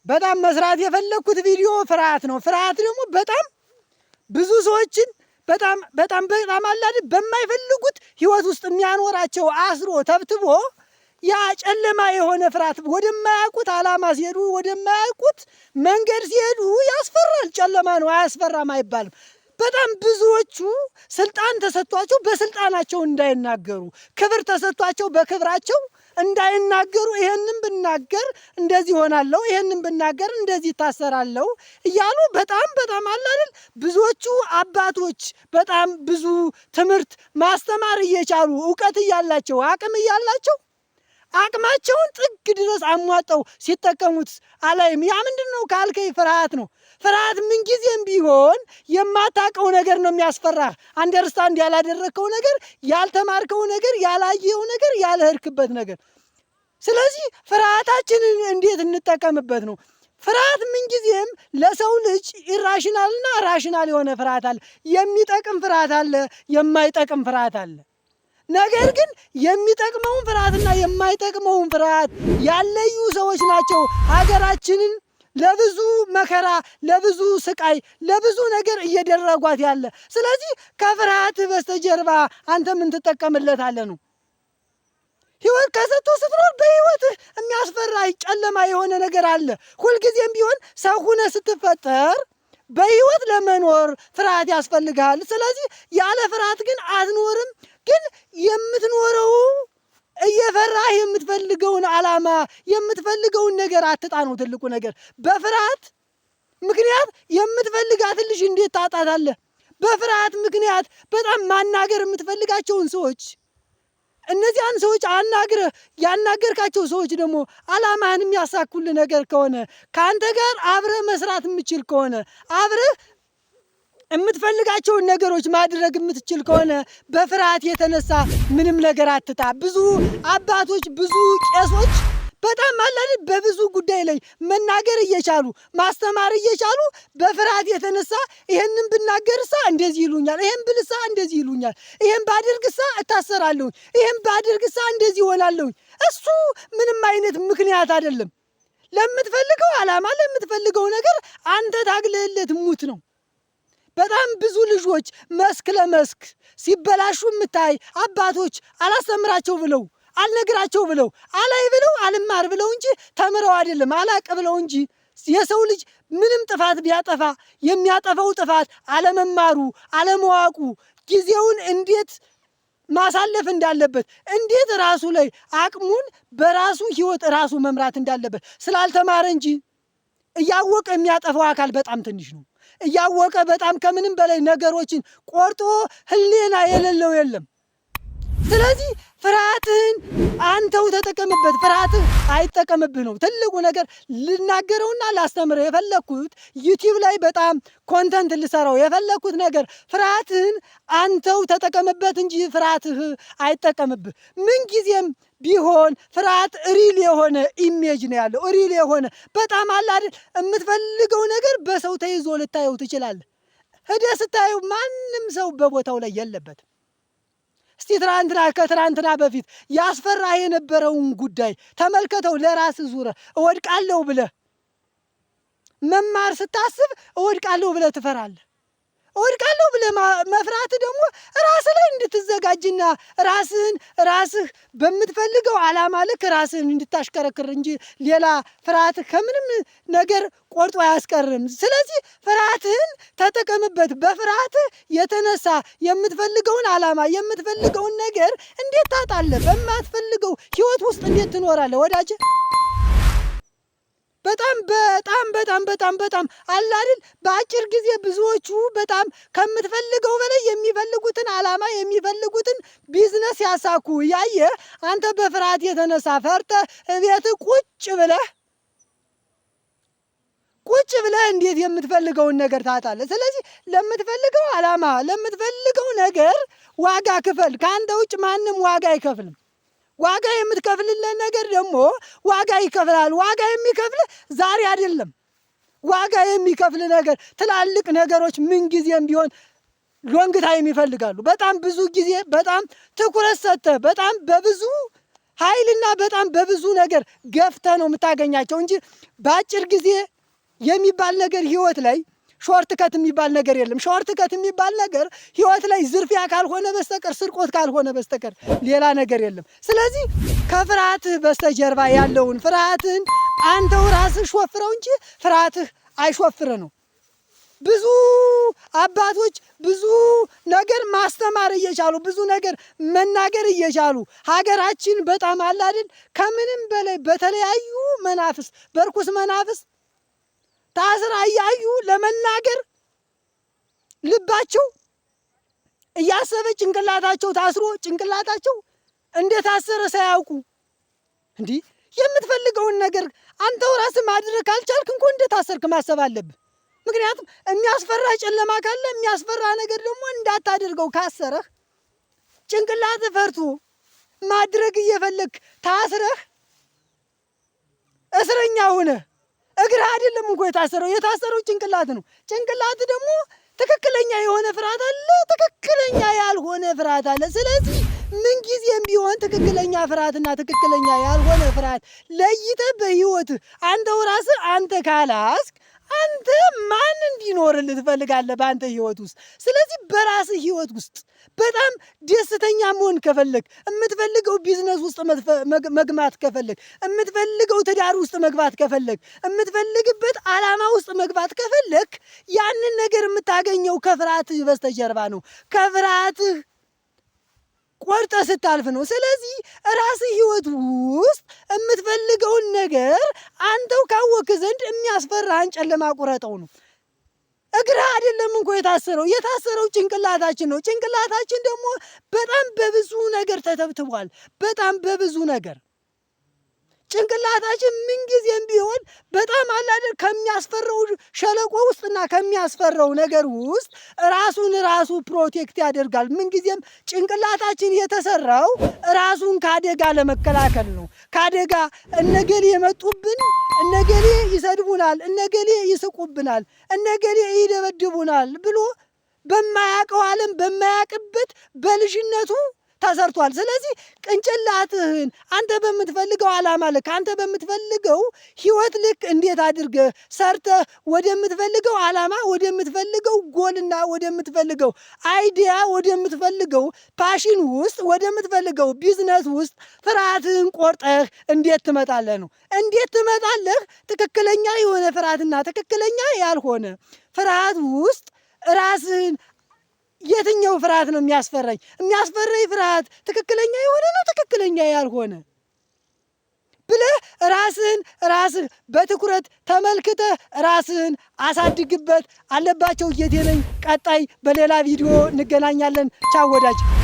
በጣም መስራት የፈለግኩት ቪዲዮ ፍርሃት ነው። ፍርሃት ደግሞ በጣም ብዙ ሰዎችን በጣም በጣም በጣም አላድ በማይፈልጉት ህይወት ውስጥ የሚያኖራቸው አስሮ ተብትቦ ያ ጨለማ የሆነ ፍርሃት ወደማያውቁት ዓላማ ሲሄዱ፣ ወደማያውቁት መንገድ ሲሄዱ ያስፈራል። ጨለማ ነው፣ አያስፈራም አይባልም። በጣም ብዙዎቹ ስልጣን ተሰጥቷቸው በስልጣናቸው እንዳይናገሩ፣ ክብር ተሰጥቷቸው በክብራቸው እንዳይናገሩ፣ ይሄንን ብናገር እንደዚህ ሆናለሁ፣ ይሄንን ብናገር እንደዚህ ይታሰራለሁ እያሉ በጣም በጣም አለ አይደል፣ ብዙዎቹ አባቶች በጣም ብዙ ትምህርት ማስተማር እየቻሉ፣ እውቀት እያላቸው፣ አቅም እያላቸው፣ አቅማቸውን ጥግ ድረስ አሟጠው ሲጠቀሙት አላይም። ያ ምንድን ነው ካልከኝ ፍርሃት ነው። ፍርሃት ምንጊዜም ቢሆን የማታውቀው ነገር ነው የሚያስፈራህ። Understand ያላደረግከው ነገር፣ ያልተማርከው ነገር፣ ያላየኸው ነገር፣ ያልሄድክበት ነገር። ስለዚህ ፍርሃታችንን እንዴት እንጠቀምበት ነው። ፍርሃት ምንጊዜም ለሰው ልጅ irrational ና rational የሆነ ፍርሃት አለ። የሚጠቅም ፍርሃት አለ፣ የማይጠቅም ፍርሃት አለ። ነገር ግን የሚጠቅመውን ፍርሃትና የማይጠቅመውን ፍርሃት ያለዩ ሰዎች ናቸው ሀገራችንን ለብዙ መከራ፣ ለብዙ ስቃይ፣ ለብዙ ነገር እየደረጓት ያለ። ስለዚህ ከፍርሃት በስተጀርባ አንተ ምን ትጠቀምለታለህ ነው። ህይወት ከሰጥቶ ስትኖር በህይወትህ የሚያስፈራ ጨለማ የሆነ ነገር አለ። ሁልጊዜም ቢሆን ሰው ሁነህ ስትፈጠር በህይወት ለመኖር ፍርሃት ያስፈልግሃል። ስለዚህ ያለ ፍርሃት ግን አትኖርም። ግን የምትኖረው እየፈራህ የምትፈልገውን ዓላማ፣ የምትፈልገውን ነገር አትጣ ነው ትልቁ ነገር። በፍርሃት ምክንያት የምትፈልጋትን ልጅ እንዴት ታጣታለህ? በፍርሃት ምክንያት በጣም ማናገር የምትፈልጋቸውን ሰዎች፣ እነዚያን ሰዎች አናግረህ ያናገርካቸው ሰዎች ደግሞ ዓላማህን የሚያሳኩልህ ነገር ከሆነ፣ ከአንተ ጋር አብረህ መስራት የምችል ከሆነ፣ አብረህ የምትፈልጋቸውን ነገሮች ማድረግ የምትችል ከሆነ በፍርሃት የተነሳ ምንም ነገር አትጣ። ብዙ አባቶች፣ ብዙ ቄሶች በጣም አላል በብዙ ጉዳይ ላይ መናገር እየቻሉ፣ ማስተማር እየቻሉ በፍርሃት የተነሳ ይሄንን ብናገርሳ እንደዚህ ይሉኛል፣ ይሄን ብልሳ እንደዚህ ይሉኛል፣ ይሄን ባድርግሳ እታሰራለሁኝ፣ ይሄን ባድርግሳ እንደዚህ እሆናለሁኝ። እሱ ምንም አይነት ምክንያት አይደለም። ለምትፈልገው ዓላማ፣ ለምትፈልገው ነገር አንተ ታግለህለት ሙት ነው። በጣም ብዙ ልጆች መስክ ለመስክ ሲበላሹ የምታይ አባቶች አላስተምራቸው ብለው፣ አልነግራቸው ብለው፣ አላይ ብለው፣ አልማር ብለው እንጂ ተምረው አይደለም፣ አላቅ ብለው እንጂ። የሰው ልጅ ምንም ጥፋት ቢያጠፋ የሚያጠፋው ጥፋት አለመማሩ፣ አለማወቁ፣ ጊዜውን እንዴት ማሳለፍ እንዳለበት፣ እንዴት ራሱ ላይ አቅሙን በራሱ ህይወት ራሱ መምራት እንዳለበት ስላልተማረ እንጂ እያወቀ የሚያጠፋው አካል በጣም ትንሽ ነው። እያወቀ በጣም ከምንም በላይ ነገሮችን ቆርጦ ህሊና የሌለው የለም። ስለዚህ ፍርሃትህን አንተው ተጠቀምበት፣ ፍርሃትህ አይጠቀምብህ ነው ትልቁ ነገር። ልናገረውና ላስተምረው የፈለግኩት፣ YouTube ላይ በጣም content ልሰራው የፈለግኩት ነገር ፍርሃትህን አንተው ተጠቀምበት እንጂ ፍርሃትህ አይጠቀምብህ። ምንጊዜም ቢሆን ፍርሃት real የሆነ image ነው ያለው። Real የሆነ በጣም አለ አይደል፣ የምትፈልገው ነገር በሰው ተይዞ ልታየው ትችላለህ። ሂደህ ስታየው ማንም ሰው በቦታው ላይ የለበትም። እስቲ ትናንትና ከትናንትና በፊት ያስፈራህ የነበረውን ጉዳይ ተመልከተው። ለራስህ ዙረህ እወድቃለሁ ብለህ መማር ስታስብ እወድቃለሁ ብለህ ትፈራለህ። እወድቃለሁ ብለህ መፍራት ደግሞ ራስህ ላይ እንድትዘጋጅና ራስህን ራስህ በምትፈልገው ዓላማ ልክ ራስህን እንድታሽከረክር እንጂ ሌላ ፍርሃት ከምንም ነገር ቆርጦ አያስቀርም። ስለዚህ ፍርሃትህን ተጠቀምበት። በፍርሃትህ የተነሳ የምትፈልገውን ዓላማ፣ የምትፈልገውን ነገር እንዴት ታጣለህ? በማትፈልገው ህይወት ውስጥ እንዴት ትኖራለህ ወዳጄ? በጣም በጣም በጣም በጣም በጣም አለ አይደል፣ በአጭር ጊዜ ብዙዎቹ በጣም ከምትፈልገው በላይ የሚፈልጉትን ዓላማ፣ የሚፈልጉትን ቢዝነስ ያሳኩ እያየ አንተ በፍርሃት የተነሳ ፈርተህ እቤት ቁጭ ብለህ እንዴት የምትፈልገውን ነገር ታጣለህ? ስለዚህ ለምትፈልገው ዓላማ፣ ለምትፈልገው ነገር ዋጋ ክፈል። ከአንተ ውጭ ማንም ዋጋ አይከፍልም። ዋጋ የምትከፍልለት ነገር ደግሞ ዋጋ ይከፍላል። ዋጋ የሚከፍል ዛሬ አይደለም። ዋጋ የሚከፍል ነገር፣ ትላልቅ ነገሮች ምንጊዜም ቢሆን long time ይፈልጋሉ። በጣም ብዙ ጊዜ፣ በጣም ትኩረት ሰጥተህ፣ በጣም በብዙ ኃይልና በጣም በብዙ ነገር ገፍተህ ነው የምታገኛቸው እንጂ በአጭር ጊዜ የሚባል ነገር ህይወት ላይ short cut የሚባል ነገር የለም። Short cut የሚባል ነገር ህይወት ላይ ዝርፊያ ካልሆነ በስተቀር፣ ስርቆት ካልሆነ በስተቀር ሌላ ነገር የለም። ስለዚህ ከፍርሃትህ በስተጀርባ ያለውን ፍርሃትህን አንተው ራስህ ሾፍረው እንጂ ፍርሃትህ አይሾፍርህ ነው። ብዙ አባቶች ብዙ ነገር ማስተማር እየቻሉ፣ ብዙ ነገር መናገር እየቻሉ፣ ሀገራችን በጣም አለ አይደል ከምንም በላይ በተለያዩ መናፍስት፣ በርኩስ መናፍስት ታስራ እያዩ ለመናገር ልባቸው እያሰበ ጭንቅላታቸው ታስሮ፣ ጭንቅላታቸው እንደታሰረ ሳያውቁ፣ እንዲህ የምትፈልገውን ነገር አንተው ራስህ ማድረግ ካልቻልክ እንኳ እንደታሰርክ ማሰብ አለብህ። ምክንያቱም የሚያስፈራ ጨለማ ካለ፣ የሚያስፈራ ነገር ደግሞ እንዳታደርገው ካሰረህ፣ ጭንቅላት ፈርቶ ማድረግ እየፈለግክ ታስረህ እስረኛ ሆነህ፣ እግርህ አይደለም እንኮ የታሰረው፣ የታሰረው ጭንቅላት ነው። ጭንቅላት ደግሞ ትክክለኛ የሆነ ፍርሃት አለ፣ ትክክለኛ ያልሆነ ፍርሃት አለ። ስለዚህ ምንጊዜም ቢሆን ትክክለኛ ፍርሃትና ትክክለኛ ያልሆነ ፍርሃት ለይተህ በህይወትህ አንተው ራስህ አንተ ካላስክ አንተ ማን እንዲኖርልህ ትፈልጋለህ በአንተ ህይወት ውስጥ? ስለዚህ በራስህ ህይወት ውስጥ በጣም ደስተኛ መሆን ከፈለግ፣ የምትፈልገው ቢዝነስ ውስጥ መግባት ከፈለግ፣ የምትፈልገው ትዳር ውስጥ መግባት ከፈለግ፣ የምትፈልግበት ዓላማ ውስጥ መግባት ከፈለግ፣ ያንን ነገር የምታገኘው ከፍርሃትህ በስተጀርባ ነው። ከፍርሃትህ ቆርጠህ ስታልፍ ነው። ስለዚህ ራስህ ህይወት ውስጥ የምትፈልገውን ነገር አንተው ካወክ ዘንድ የሚያስፈራህን ጨለማ ቁረጠው ነው። እግርህ አይደለም እንኮ የታሰረው፣ የታሰረው ጭንቅላታችን ነው። ጭንቅላታችን ደግሞ በጣም በብዙ ነገር ተተብትቧል። በጣም በብዙ ነገር ጭንቅላታችን ምንጊዜም ቢሆን በጣም አላደር ከሚያስፈራው ሸለቆ ውስጥና ከሚያስፈራው ነገር ውስጥ ራሱን ራሱ protect ያደርጋል። ምንጊዜም ጭንቅላታችን የተሰራው ራሱን ከአደጋ ለመከላከል ነው። ከአደጋ እነገሌ የመጡብን፣ እነገሌ ይሰድቡናል፣ እነገሌ ይስቁብናል፣ እነገሌ ይደበድቡናል ብሎ በማያውቀው ዓለም በማያውቅበት በልጅነቱ ተሰርቷል። ስለዚህ ቅንጭላትህን አንተ በምትፈልገው ዓላማ ልክ፣ አንተ በምትፈልገው ህይወት ልክ እንዴት አድርገህ ሰርተህ ወደምትፈልገው ዓላማ፣ ወደምትፈልገው ጎልና ወደምትፈልገው idea፣ ወደምትፈልገው passion ውስጥ፣ ወደምትፈልገው ቢዝነስ ውስጥ ፍርሃትህን ቆርጠህ እንዴት ትመጣለህ ነው። እንዴት ትመጣለህ? ትክክለኛ የሆነ ፍርሃትና ትክክለኛ ያልሆነ ፍርሃት ውስጥ ራስህን የትኛው ፍርሃት ነው የሚያስፈራኝ? የሚያስፈራኝ ፍርሃት ትክክለኛ የሆነ ነው፣ ትክክለኛ ያልሆነ ብለህ ራስህን ራስህ በትኩረት ተመልክተህ ራስህን አሳድግበት። አለባቸው ጌቴ ነኝ። ቀጣይ በሌላ ቪዲዮ እንገናኛለን። ቻው ወዳጅ።